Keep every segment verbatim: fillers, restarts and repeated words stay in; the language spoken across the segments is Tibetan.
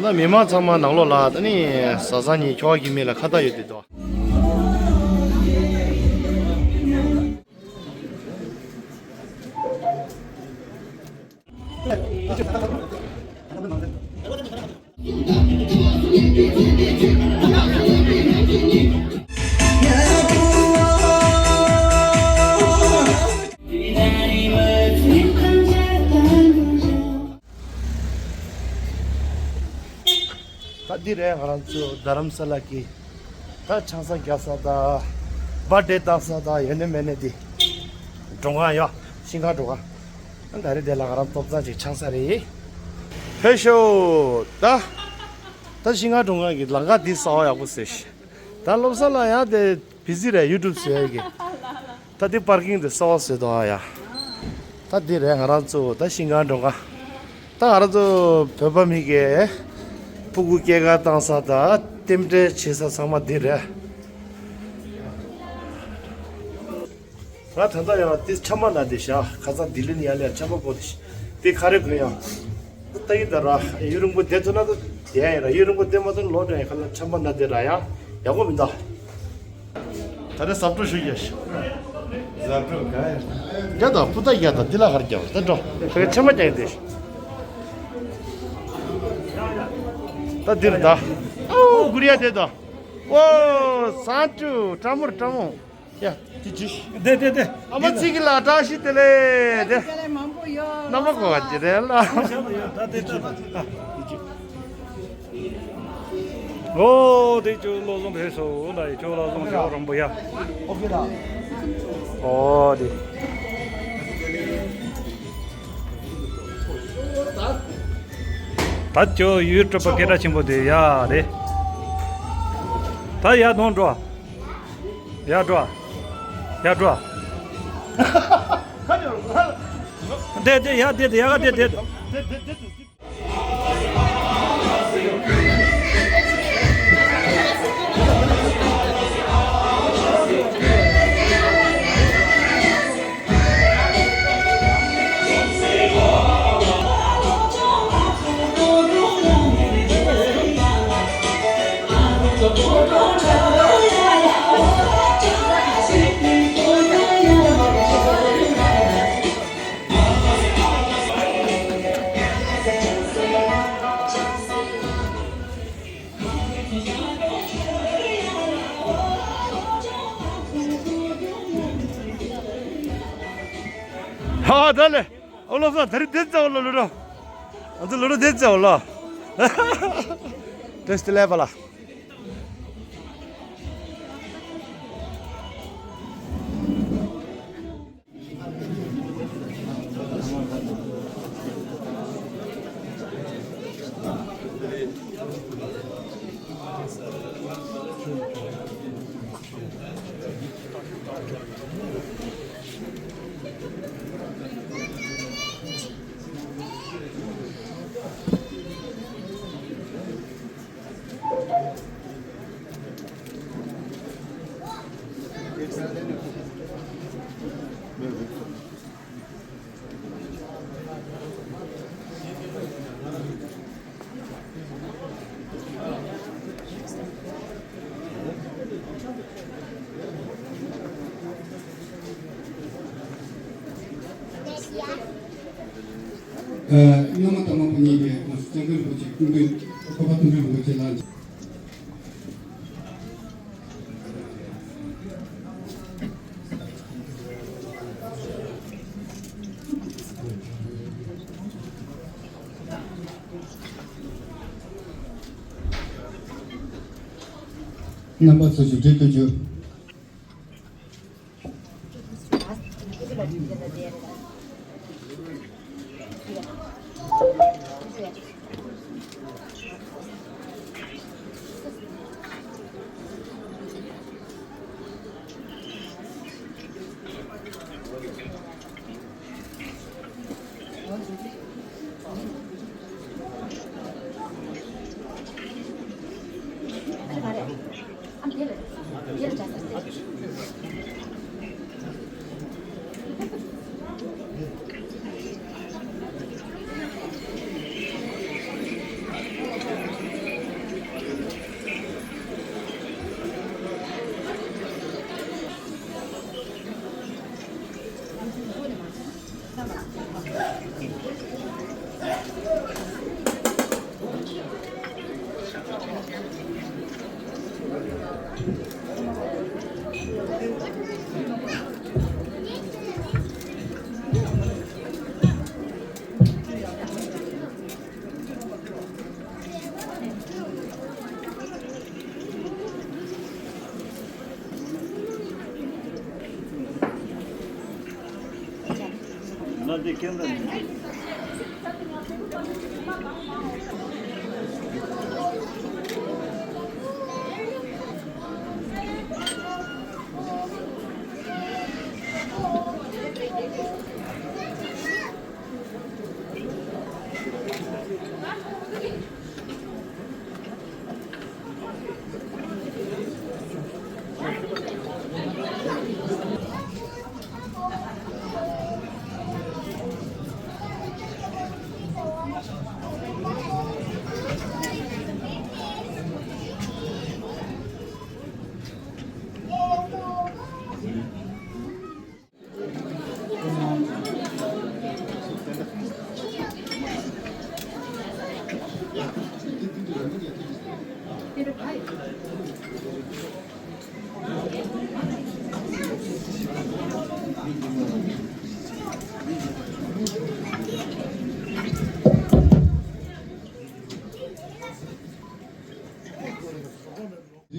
ད་མི་མང་ཚང་མ་ནང་ལོགས་ལ་ད་ནི་བཟའ་ཚང་གཉིས་ཁྱོ་ག་གི་མི་ལ་ཁ་བརྡ་ཡོད་དེ་འདུག་ད་འདི་རེད། ང་རང་ཚོ་རྡ་རམ་ས་ལ་གི་ད་ཆང་ས་རྒྱག་ས་དང་བར་ཐི་ཌེ་བཏང་ས་དང་ཡོད་ནི་མེད་ནི་འདི་མགྲོན་ཁང་ཡ། ཤིང་མཁར་མགྲོན་ཁང་། ད་རེས་དེ་ལ་ང་རང་ཏོག་ཙམ་ཅིག་ཆང་ས་རེད། ཕེབས་ཤོག་ད་ད་ཤིང་མཁར་མགྲོན་ཁང་གི་ལམ་ཁ་འདི་གསར་པ་ཡག་པོ་བཟོས་ཤག་ད་བློ་བཟང་ལགས་ཡང་དེ་བི་ཟི་རེད། ཡུ་ཊུབ་བཟོ་ཡ་གི། ད་འདི་པར་ཀིང་དེ་གསར་པ་བཟོས་འདུག་ཨ་ཡ། ད་འདི་རེད། ང་རང་ཚོ་ད་ཤིང་མཁར་མགྲོན་ཁང་། ད་ང་རང་ཚོ་བོད་པ་མི་གིས་སྤུ་གུ་སྐྱེས་སྐར་བཏང་ས་དང་རྟེན་འབྲེལ་བྱེད་ས་ཚང་མ་འདི་རེད། ང་ད་ལྟ་ཡང་དེ་ཆམ་པ་ན་དེ་བཞག་ཁ་སང་ལྡི་ལི་ནས་ཡར་ལ་ཆམ་པ་ཕོག་དེ་ཤི་དེ་ཁ་རེ་གོན་ཡང་། ད་ཡིན་ད་ར་ཡུན་རིང་པོ་བསྡད་ཐུབ་ན་ད་བསྡད་ཡ་ཡིན་ར། ཡུན་རིང་པོ་བསྡད་མ་ཐུབ་ན་ལོག་འགྲོ་ཡ་ཡིན། ཁ་ལ་ཆམ་པ་ན་དེ་ར་ཡང་ཡག་པོ་མི་འདུག་ད་རེས་ཟབ་སྤྲོ་ཞུ་རྒྱུ་ཞིག་ཟབ་སྤྲོ་ག་ཡ། རྒྱ་དང་སྤུ་ད་རྒྱ་དང་འདི་ལ་ཧར་རྒྱ་བ་ད་འགྲོ། ཁ་ཆམ་པ་རྒྱ་ཡིན་དེ་ཤི། ད་འདིར་ད། ཨོ་གུ་རི་ཡ་དེ་ད། ཨོ་སང་ཀྲུ་ཀྲ་མུར་ཀྲ་མུ། ཡ། ཅི་ཅི། དེ་དེ་དེ། ཨ་མ་ཚིག་གི་ལ་བཀྲ་ཤིས་བདེ་ལེགས་དེ། དེ་ལས་མང་པོ་ཡོད། རྣམ་པ་གོ་བ་ཅི་རེད་ལ། ད་དེ་ཅི་ད། ཨོ་དེ་ཅོ་བློ་བཟང་ཕེབས་སོ་ལ་ཡི་ཅོ་བློ་བཟང་ཞོ་རོང་པོ་ཡ། ཨོ་དེ། ད་ཅོ་ཡུལ་གྲུབ་པ་སྐད་གྲགས་ཆེན་པོ་དེ་ཡ་རེད། ད་ཡ་གདོང་འགྲོ། ཡར་འགྲོ། ཡར་འགྲོ། འདི་འདི་ཡར་འདི་འདི་ཡར་འདི་འདི། ཧ་ཧ་ད་ལེ། ཨོ་ལོ་ས་ད་རི་དེ་ཙའོ་ལོ་ལོ་རོ། ཨ་ཙི་ལོ་རོ་དེ་ཙའོ་ལོ། ཏེ་སི་ལེ་བ་ལ། ཨ། བླ་མ་དམ་པ་གཉིས་ཀྱི་སྐྱབས་མགོན་རིན་པོ་ཆེ་སྐུ་མདུན་གོ་པ་མཐོན་པོའི་རིན་པོ་ཆེ་ལ། རྣམ་པ་ཚོ་ཞུ་སྒྲིག་ཏུ་འཇུག་དེ་གི་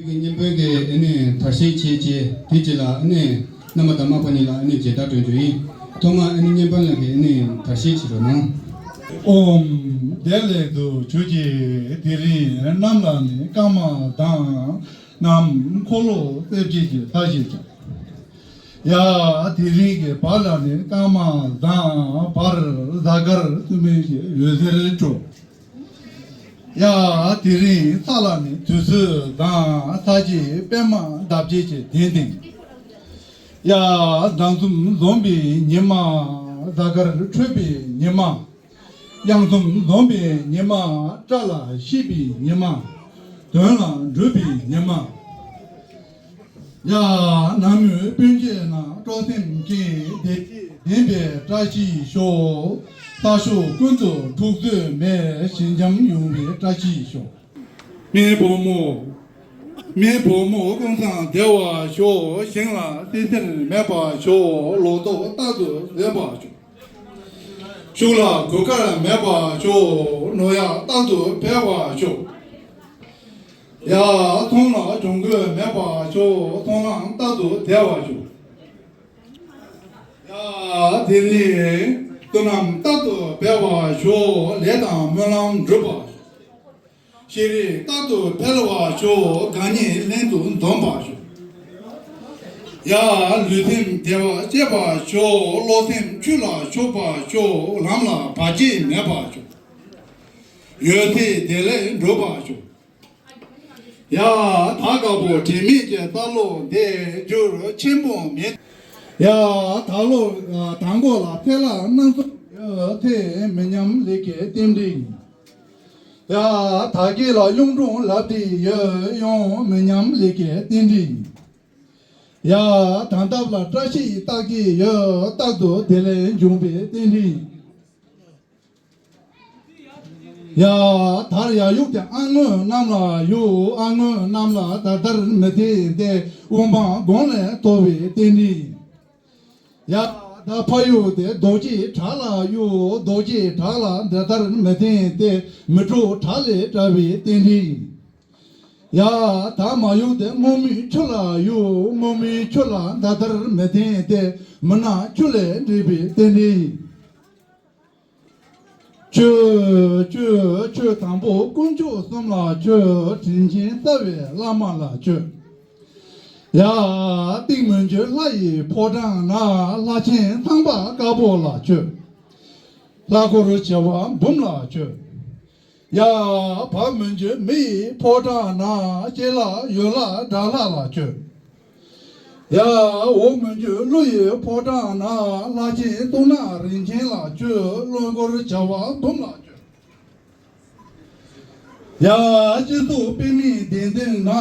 བརྙན་དཔོན་གྱིས་ཨ་ནི་དར་ཤེས་བྱས་རྗེས་དེ་རྗེས་ལ་ཨ་ནི་རྣམ་པ་དང་མ་པ་གཉིས་ལ་ཨ་ནི་མཇལ་དར་སྒྲོན་རྒྱུ་ཡིན། ཐོག་མར་ཨ་ནི་བརྙན་དཔོན་ལགས་ཀྱིས་ཨ་ནི་དར་ཤེས་བྱེད་རོགས་གནང་། ཨོཾ་བདེ་ལེགས་སུ་གྱུར་ཅིག་དེ་རིང་གནམ་ལ་ནི་སྐར་མ་ལྡང་། གནམ་འཁོར་ལོ་རྩིབས་བརྒྱད་ཀྱི་མཐའ་བཞི་ཀྱང་། ཡ། དེ་རིང་གི་བར་ལ་ནི་སྐར་མ་ལྡང་། བར་གཟའ་སྐར་བཙུན་མོའི་འོད་ཟེར་འཕྲོ། ཡ། དེ་རིང་ས་ལ་ནི་དུས་ཚོད་དང་ས་གཞི་པད་མ་འདབ་བརྒྱད་ཀྱི་གདན་སྟེང་། ཡ། ཟླ་འཛུམ་འཛོམས་པའི་ཉི་མ། གཟའ་སྐར་འཕྲོད་པའི་ཉི་མ། གཡང་འཛུམ་འཛོམས་པའི་ཉི་མ། བཀྲ་ལ་ཤིས་པའི་ཉི་མ། དོན་ལ་འགྲུབ་པའི་ཉི་མ། ཡ། ནང་མི་སྤུན་མཆེད་རྣམས་སྤྲོ་སེམས་ཀྱིས་བདེ་སྐྱིད་ལྡན་པའི་བཀྲ་ཤིས་ཤོག། ས་ཕྱོགས་ཀུན་ཏུ་འཁྲུག་རྩོད་མེད། ཞི་འཇམ་ཡོང་བའི་བཀྲ་ཤིས་ཤོག། མི་བུ་མོ། མི་བུ་མོ་ཀུན་བཟང་བདེ་བར་ཤོག། ཞིང་ལ་བསིལ་ཟེར་མེད་པར་ཤོག། ལོ་ཏོག་རྟག་ཏུ་བཟོད་པར་ཤོག། ཕྱུགས་ལ་གོས་དཀར་མེད་པར་ཤོག། ནོར་གཡག་རྟག་ཏུ་འཕེལ་བར་ཤོག། ཡ། ཚོང་ལ་གྱོང་གུད་མེད་པར་ཤོག། ཚོང་ལམ་རྟག་ཏུ་བདེ་བར་ཤོག། ཡ། དེ་ནས་བསོད་ནམས་རྟག་ཏུ་འཕེལ་བར་ཤོག། ལས་དང་སྨོན་ལམ་འགྲུབ་པར་ཤོག། ཤེས་རིག་རྟག་ཏུ་འཕེལ་བར་ཤོག། དགའ་ཉེ་ལྷན་དུ་འཛོམས་པར་ཤོག། ཡ། ལུས་སེམས་བདེ་བ་སྐྱེད་པར་ཤོག། བློ་སེམས་ཆོས་ལ་ཕྱོགས་པར་ཤོག། ལམ་ལ་བར་ཆད་མེད་པར་ཤོག། ཡོད་ཚད་བདེ་ལེགས་འགྲུབ་པར་ཤོག། ཡ། ད་དཀར་པོ་དྲི་མེད་ཀྱི་ས་ལོག་འདི་འགྱུར་ཆེན་པོ་མེད། ཡ། ད་ལོ་ད་མགོ་ལ་ཚེ་ལ་སྣ་ཚོགས་ཡོད། ཚེ་མི་ཉམས་ལས་ཀྱི་རྟེན་འབྲེལ་ཡིན། ཡ། ད་སྐེ་ལ་གཡུང་དྲུང་ལབ་དེ་ཡོད། གཡོན་མི་ཉམས་ལས་ཀྱི་རྟེན་འབྲེལ་ཡིན། ཡ། ད་འདབས་ལ་བཀྲ་ཤིས་རྟགས་བརྒྱད་ཡོད། རྟག་ཏུ་བདེ་ལེགས་འབྱུང་བའི་རྟེན་འབྲེལ་ཡིན། ཡ། དར་ཡ་ཡུག་དེ་ཨ་སྔོན་གནམ་ལ་གཡུག། ཨ་སྔོན་གནམ་ལ་ད་ལྟར་མི་ཐེན་ཏེ། དབུ་འཕང་དགུང་ལས་མཐོ་བའི་རྟེན་འབྲེལ་ཡིན། ཡ། ད་ཕ་ཡུལ་དེ་རྡོ་རྗེ་བྲག་ལ་གཡུག། རྡོ་རྗེ་བྲག་ལ་འདི་ལྟར་མི་འཐེན་ཏེ། མི་འཁྲུགས་བྲག་ལས་བྲལ་བའི་རྟེན་འབྲེལ་ཡིན། ཡ། ད་མ་གཡུག་དེ་སྔོན་མོའི་ཆུ་ལ་གཡུག། སྔོན་མོའི་ཆུ་ལ་འདི་ལྟར་མི་འཐེན་ཏེ། མི་ནག་ཆུ་ལས་འདྲེན་པའི་རྟེན་འབྲེལ་ཡིན། མཆོད། མཆོད། མཆོད། དང་པོ་དཀོན་མཆོག་གསུམ་ལ་མཆོད། དྲིན་ཆེན་རྩ་བའི་བླ་མ་ལ་མཆོད། ཡ། སྟེང་མི་འགྱུར་ལྷ་ཡི་ཕོ་བྲང་ན། ལྷ་ཆེན་ཚངས་པ་དཀར་པོ་ལ་མཆོད། ལྷ་འཁོར་བྱེ་བ་འབུམ་ལ་མཆོད། ཡ། བར་མི་འགྱུར་མི་ཡི་ཕོ་བྲང་ན། གཅེན་ལྷ་ཡུལ་ལྷ་དགྲ་ལྷ་ལ་མཆོད། ཡ། འོག་མི་འགྱུར་ཀླུ་ཡི་ཕོ་བྲང་ན། ལྷ་ཆེན་གཙུག་ན་རིན་ཆེན་ལ་མཆོད། བློན་འཁོར་བྱེ་བ་འབུམ་ལ་མཆོད། ཡ། སྤྱི་གཙུག་པདྨའི་གདན་སྟེང་ན།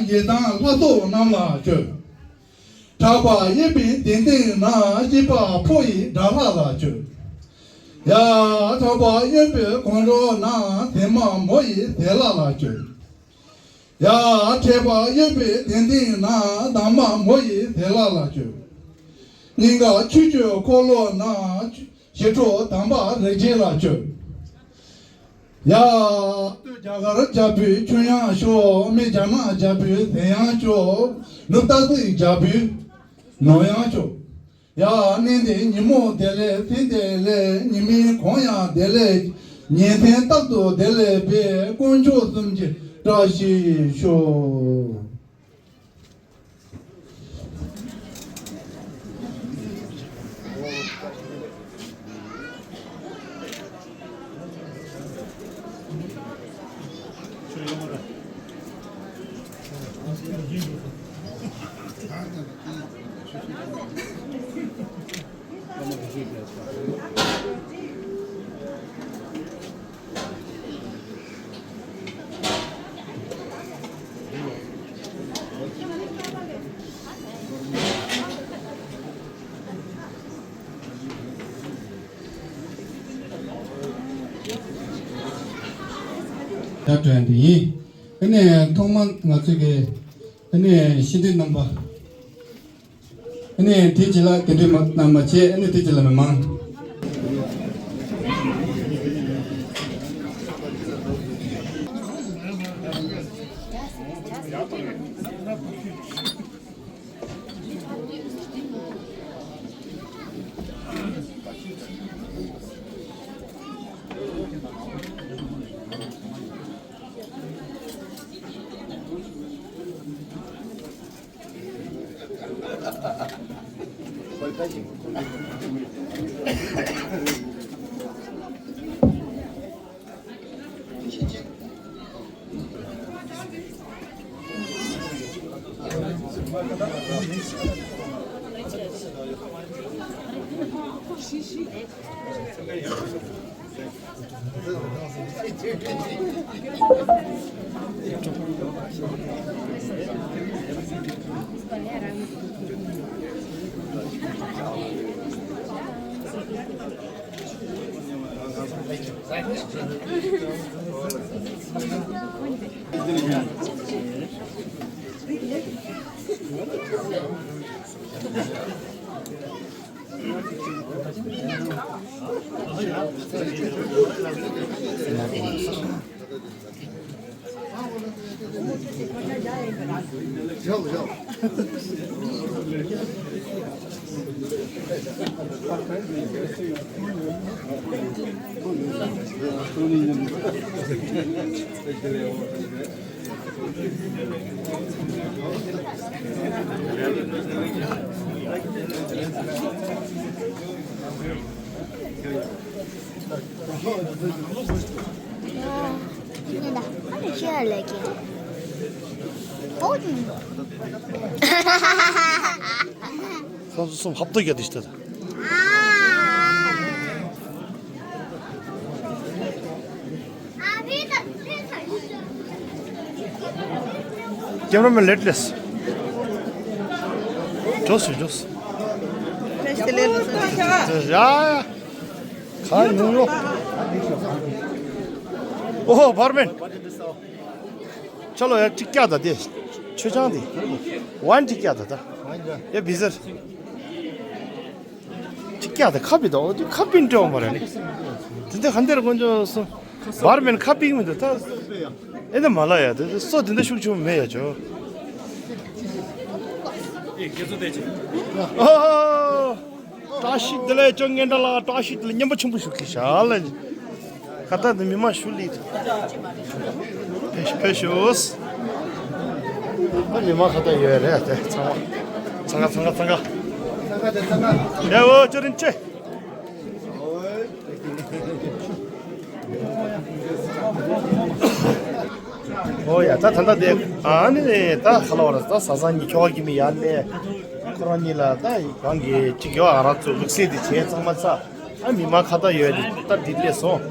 ཡི་དམ་ལྷ་ཚོགས་རྣམས་ལ་མཆོད། ཕྲག་པ་གཡས་པའི་གདན་སྟེང་ན། སྐྱེས་པ་ཕོ་ཡི་དགྲ་ལྷ་ལ་མཆོད། ཡ། ཕྲག་པ་གཡོན་པའི་གོང་རོལ་ན། སྲན་མ་མོ་ཡི་ཟས་ལྷ་ལ་མཆོད། ཡ། ཕྲག་པ་གཡོན་པའི་གདན་སྟེང་ན། སྡང་མ་མོ་ཡི་ཟས་ལྷ་ལ་མཆོད། སྙིང་ག་ཆུ་སྐྱོད་འཁོར་ལོ་ན། ཞི་ཁྲོ་དམ་པ་རིགས་ཆེན་ལ་མཆོད། ཡ། སྟོད་རྒྱ་གར་རྒྱལ་པོའི་ཆོས་དབྱངས་ཤོག། སྨད་རྒྱ་ནག་རྒྱལ་པོའི་ཟས་དབྱངས་ཤོག། ནུབ་སྟག་གཟིག་རྒྱལ་པོའི་ནོར་དབྱངས་ཤོག། ཡ་ནི་འདི་ཉིན་མོ་བདེ་ལེགས་ཚེ་བདེ་ལེགས། ཉི་མའི་གུང་ཡང་བདེ་ལེགས། ཉིན་མཚན་རྟག་ཏུ་བདེ་ལེགས་པའི། དཀོན་མཆོག་གསུམ་གྱི་བཀྲ་ཤིས་ཤོག། ད་དྲན་དེ་ཡིན། ཨ་ནི་ཐོག་མར་ང་ཚོས་ཀྱི་ཨ་ནི་ཤེས་ལྡན་རྣམ་པ། ཨ་ནི་དེ་རྗེས་ལ་དེ་འདྲའི་མ་གནང་མ་བྱས། ཨ་ནི་དེ་རྗེས་ལ་མི་མང་། སོ་སོ་སོ་ཧབ་ཏོ་རྒྱ་དེ་ཤི་ད། Cameraman, let less. ཇོས་ཇོས། ཡ་ཡ། ཁ་ཉུང་ལོ། ཨོ་ཧོ་བར་མེན། ཆ་ལོ་ཡ་གཅིག་བཀྱག་ད་དེ། ཆོས་ཆང་དེ། ཝན་གཅིག་བཀྱག་ད་ད། ཡ་བི་ཟེར། ཅིག་ཀྱག་དེ་ཁ་པི་དང་འོ་དེ་ཁ་པི་འདྲ་བ་མ་རེད་ནི། དེ་འདྲ་ག་འདིར་དཀོན་མཆོག་གསུམ། བར་མེན་ཁ་པི་མི་འདུག་ད། ཨེ་འདི་མ་ལ་ཡ་དེ་སོ་དེ་འདྲ་ཤུགས་ཆུང་མེད་ཡ་ཅོ། ཨེ་དགེ་ཚོ་དེ་ཅི། ཨོ། བཀྲ་ཤིས་བདེ་ལེགས་ཅོ་ངན་འདྲ་ལ་བཀྲ་ཤིས་བདེ་ལེགས་སྙན་པོ་ཆེན་པོ་ཞུ་གི་ཤ་ལ། ཁ་ཏ་འདི་མི་མ་ཞུ་ལི། ཕེ་ཕེ་ཤོས། ད་མི་མ་ཁ་ཏ་ཡོད་རེད་དེ་ཚང་མ། ཚང་ག་ཚང་ག་ཚང་ག། ཡ་འོ་ཅོ་རིན་ཆེ། ཨོ་ཡ་ད་ད་ད་དེ་ཨ་ནི་ད་ཁ་ལ་བ་ར་ད་ས་ས་ཉི་ཁྱོ་ག་གི་མི་ཡ་ནས་ཁོ་རང་གཉིས་ལ་ད་རང་གི་ཅིག་ཡོ་ཨ་ར་ཚོ་ལུགས་སྲོལ་དེ་བྱས་ཚང་མ་ཚ། ཨ་མི་མ་ཁ་ཏ་ཡོད་དེ་ད་འདི་སླེབས་སོང་།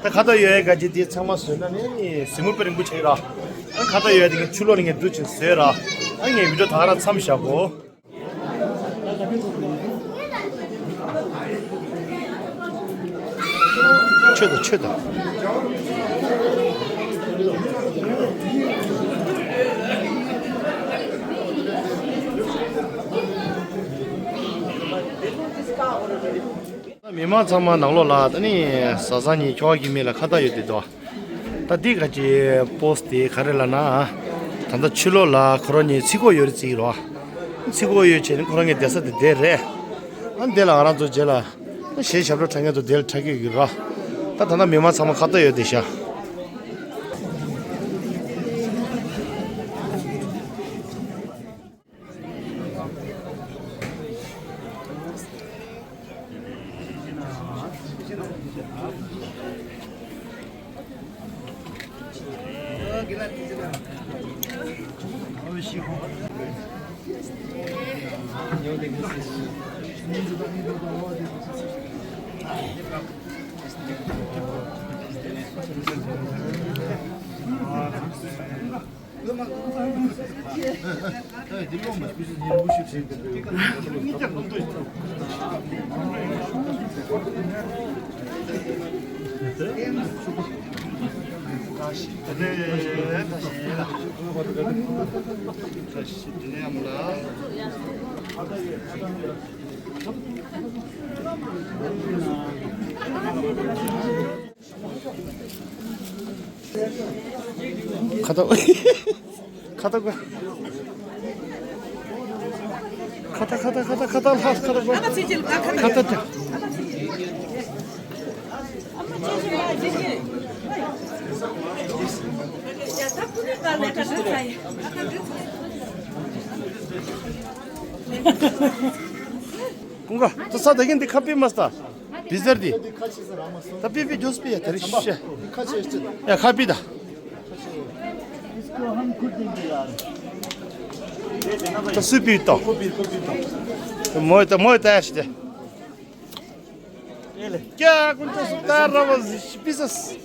ད་ཁ་ཏ་ཡོད་ག་ཅི་དེ་ཚང་མ་བཟོས་ན་ནི་གཟིགས་མོ་དཔེ་རིང་པོ་ཆགས་ར། ཨ་ཁ་ཏ་ཡོད་དེ་ངས་ཆུ་ལོག་ནས་ངས་འདུ་ཆེན་བཟོས་ར། ཨ་ངས་བི་ཌིའོ་ད་ག་ར་མཚམས་བཞག་གོ། ཆོད་དོ་ཆོད་དོ། མི་མང་ཚང་མ་ནང་ལོགས་ལ་ད་ནི་བཟའ་ཚང་གཉིས་ཁྱོ་ག་གི་མི་ལ་ཁ་བཏགས་ཡོད་དེ་དོ། ད་འདི་ག་ཅི་པོ་སི་དེ་ག་རེ་ལབ་ན། ད་ལྟ་ཕྱི་ལོགས་ལ་ཁོ་རང་གཉིས་ཚིག་གོ་ཡོད་རེད་ཟེར་གི་རོ། ཚིག་གོ་ཡོད་བྱས་ནས་ཁོ་རང་གཉིས་བསྡད་ས་དེ་བསྡད་རེད། ཨ་འདི་ལ་ང་རང་ཚོ་རྗེས་ལ་གཞས་ཞབས་བྲོ་འཁྲབ་མཁན་ཚོ་འདིར་འཁྲབ་ཀྱི་ཡོད་ར། ད་ད་ལྟ་མི་མང་ཚང་མ་ཁ་བརྡ་ཡོད་དེ་ཤག་ཁ་ཏ། ཁ་ཏ་གོ། ཁ་ཏ་ཁ་ཏ་ཁ་ཏ་ཁ་ཏ་ལྷག་ཁ་ཏ་གོ། ཁ་ཏ་ཏ། ཀུན་དགའ། ད་ས་ད་གིན་འདི་ཁ་པི་མ་སྟ། བི་ཟར་དེ། ད་པི་པི་རྒྱུས་པི་ཡ་དེ་རིགས་ཤ། ཡ་ཁ་པི་ད། ད་སུས་པི་ད། མོའི་ད་མོའི་ད་ཡ་ཤི་དེ། ཀྱ་ཀུན་ཏུ་སུ་ད་ར་བ་ཟི་ཤི་པི་སས།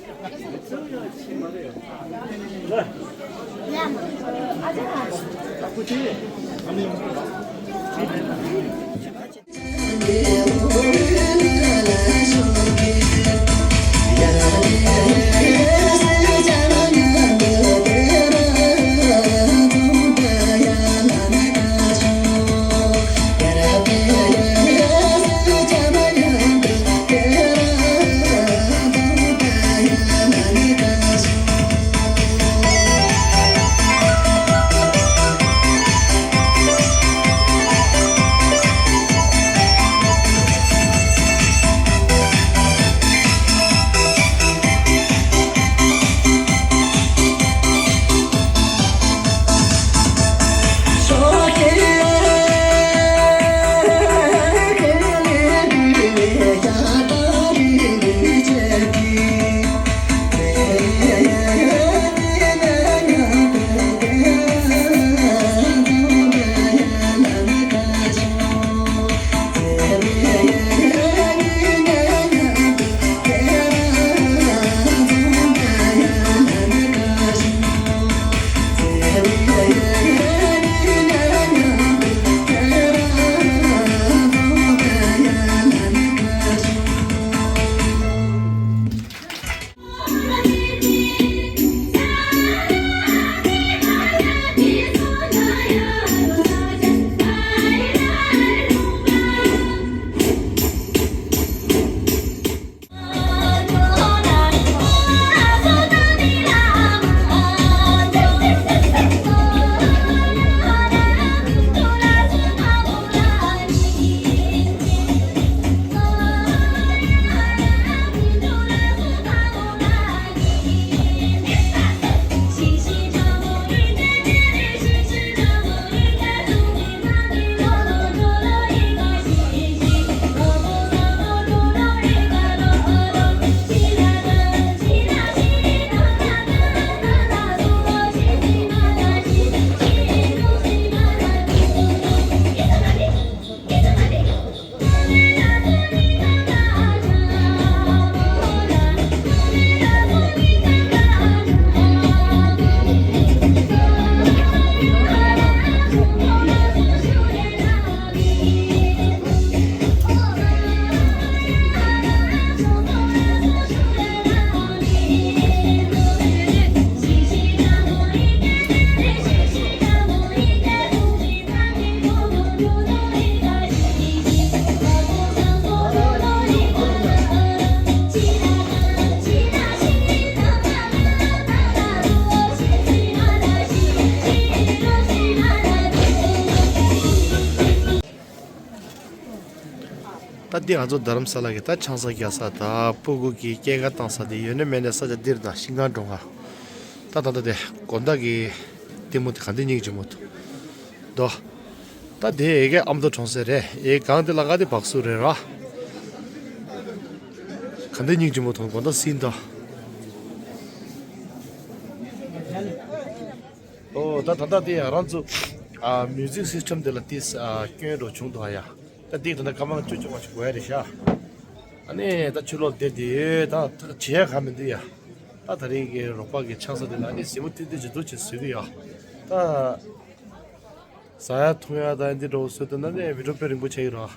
འདི་ང་ཚོ་རྡ་རམ་ས་ལ་གི་ད་ཆང་ས་རྒྱག་ས་དང་སྤུ་གུ་གི་སྐྱེས་སྐར་བཏང་ས་དེ་ཡོད་ན་མེད་ན་ས་ཆ་འདིར་དང་ཤིང་སྒང་འགྲོ་ང་། ད་ད་ད་དེ་དགོང་དག་གི་ལྟད་མོ་དེ་ག་འདི་སྙིང་རྗེ་མོ་འདུག་དོ། ད་དེ་ཨེ་གེ་ཨ་མདོ་གྲོང་གསེབ་རེད། ཨེ་སྒང་དེ་ལ་ག་དེ་བག་སུ་རེད་ར། ག་འདི་སྙིང་རྗེ་མོ་འདུག་དགོང་དག་སིན་ད། ཨོ་ད་ད་ད་དེ་ཡང་རང་ཚོ་ཨ་མིའུ་ཟིག་སིས་ཊམ་དེ་ལ་དེ་ཨ་སྐྱོན་རོ་བྱུང་འདུག་ཨ་ཡ། ད་འདི་ད་ལྟ་སྐར་མ་བཅུ་བཅོ་ལྔ་ཅིག་འགོར་ཡ་རེད་ཤག་ཨ་ནི་ད་ཕྱི་ལོགས་བསྡད་དེ་ད་ད་བྱེད་ཡ་ག་མི་འདུག་ཡ། ད་ད་རེས་ཀྱི་རོགས་པ་གི་ཆང་ས་དེ་ལ་ཨ་ནི་གཟིགས་མོ་ཐིག་ཐིག་ཅིག་འདུག་ཅེས་ཟེར་གི་ཡ། ད་ཟ་ཡ་འཐུང་ཡ་ད་འདི་འདྲ་བོ་བཟོས་ད་ན་ནི་བི་ཌིའོ་དཔེ་རིང་པོ་ཆགས་ཀྱི་རེད།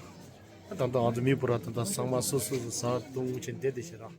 ད་ད་ང་ཚོ་མི་བུ་ར་ད་ད་ཚང་མ་སོ་སོ་སོ་ཟ་འཐུང་བྱས་བསྡད་དེ་ཤི་ར།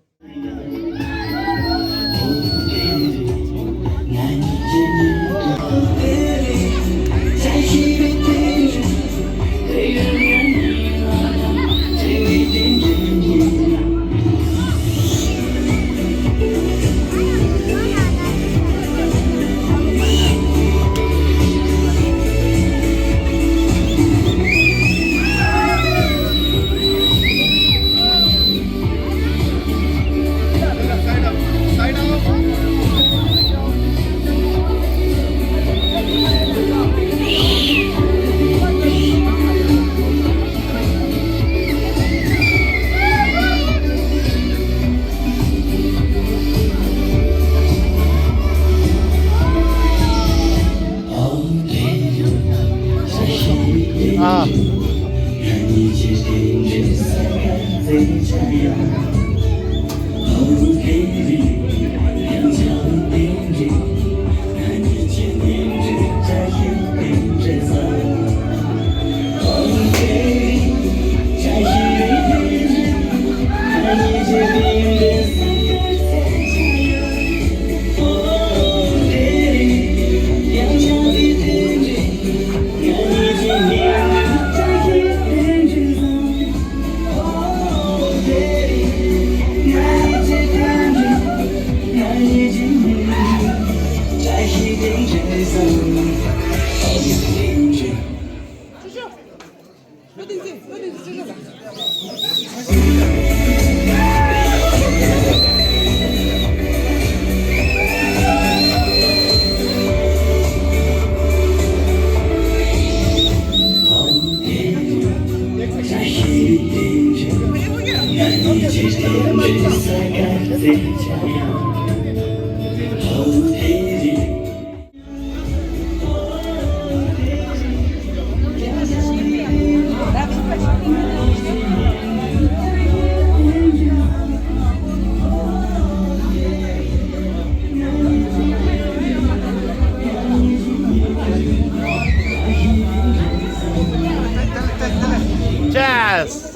Cheers!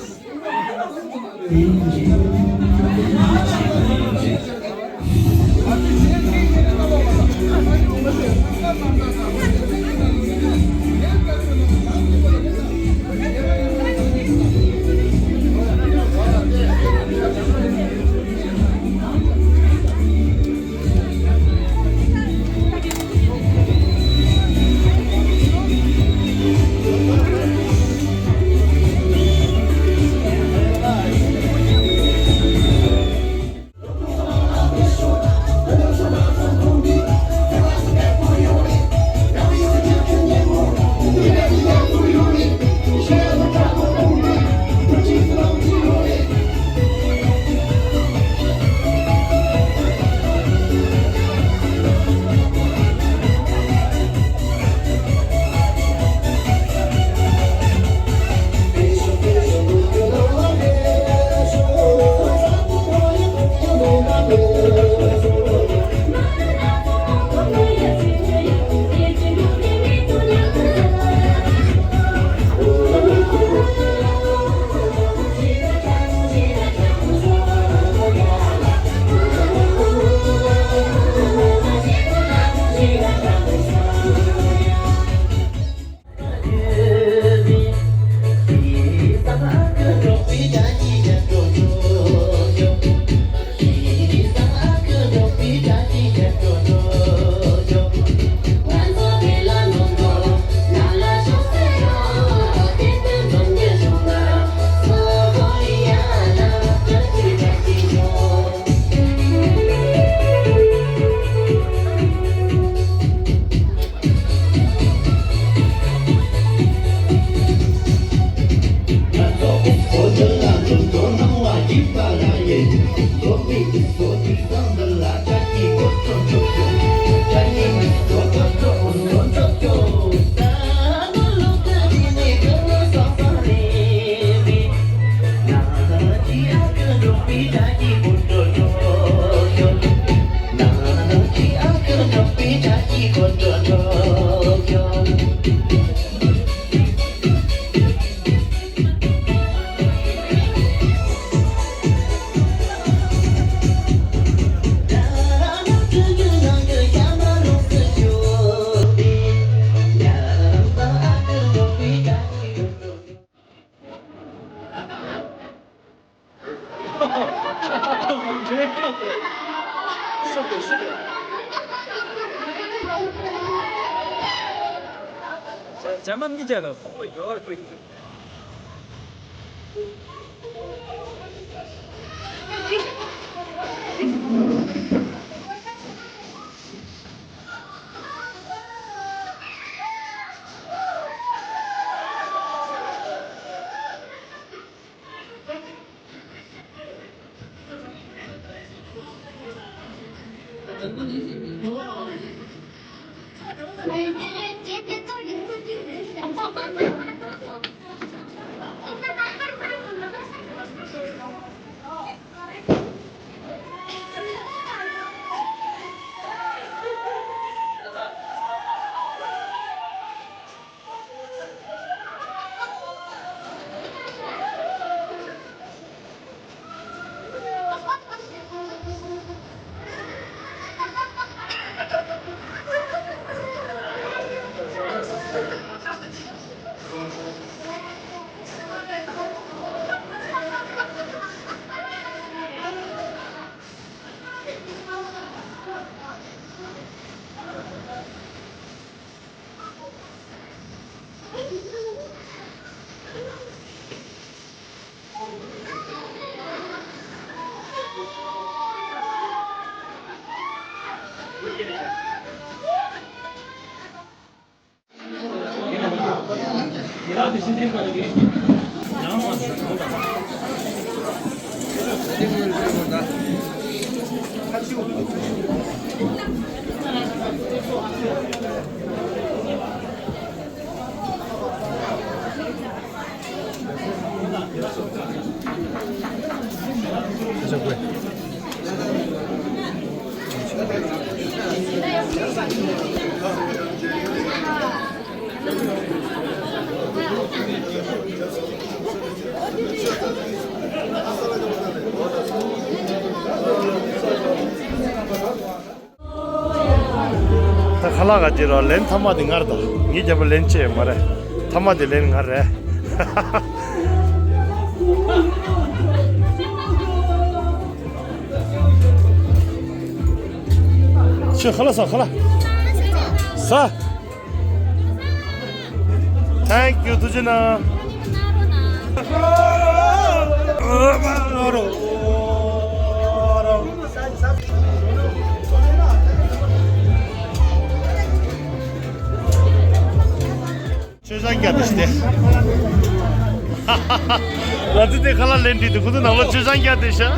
ཅ་མ་མི་ཅ་ལ། ད་ཁ་ལག་ག་ཅི་ར་ལན་ཐ་མ་དེ་ངར་ད། ངས་རྒྱབ་པ་ལན་ཅེས་མ་རེད། ཐ་མ་དེ་ལན་ངར་རེད། ཁྱོད་ཁ་ལག་ཟ། ཁ་ལག་ཟ། Thank you. ཐུགས་རྗེ་གནང་། ཆོས་ཞང་རྒྱ་དེ་ཤི་སྟེ། ང་ཚོ་དེ་ཁ་ལག་ལེན་དུས་དེ་ཁོ་ཚོ་ནང་ལ་ཆོས་ཞང་རྒྱ་དེ་ཤ།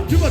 ལགས། འགྲོ་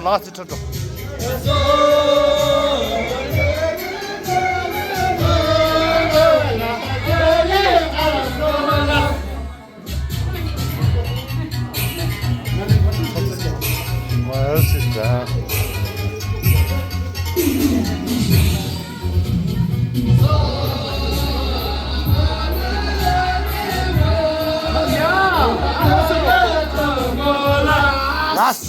ལགས་སི་ཁྲ་འགྲོ། ལགས།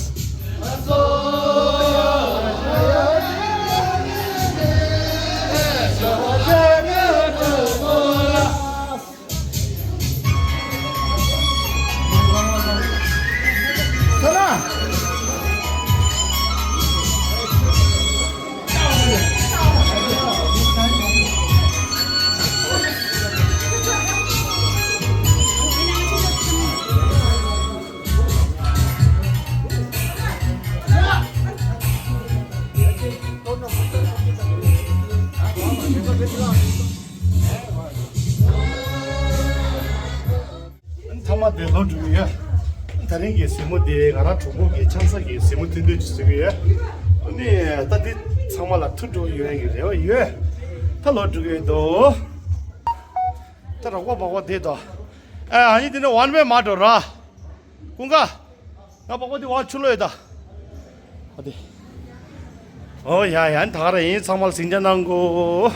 ཚང་མ་དེ་ལོ་འགྲོ་གི་ཡོད། དེ་རིང་གི་གཟིགས་མོ་དེ་ང་རང་གྲོགས་པོ་གི་ཆང་ས་གི་གཟིགས་མོ་ཐུང་ཐུང་ཅིག་བཟོ་གི་ཡོད། ཨ་ནི་ད་དེ་ཚང་མ་ལ་ཐུགས་སྤྲོ་ཡོད་ཀྱི་རེ་བ་ཡོད། ད་ལོ་འགྲོ་གི་ཡོད་དོ། ད་རོགས་པ་མག་པ་དེ་དོ། ཨ་ཨ་ནི་དེ་ནི་ཝན་ཝེ་མ་འགྲོ་ར། ཀུན་དགའ། ང་མག་པ་དེ་ཝ་ཆུ་ལོ་ཡོད་ད། ཨ་དེ། ཨོ་ཡ་ཡ་ད་ག་ར་ཡིན། ཚང་མ་ལ་ཟིང་ཆ་གནང་གོ།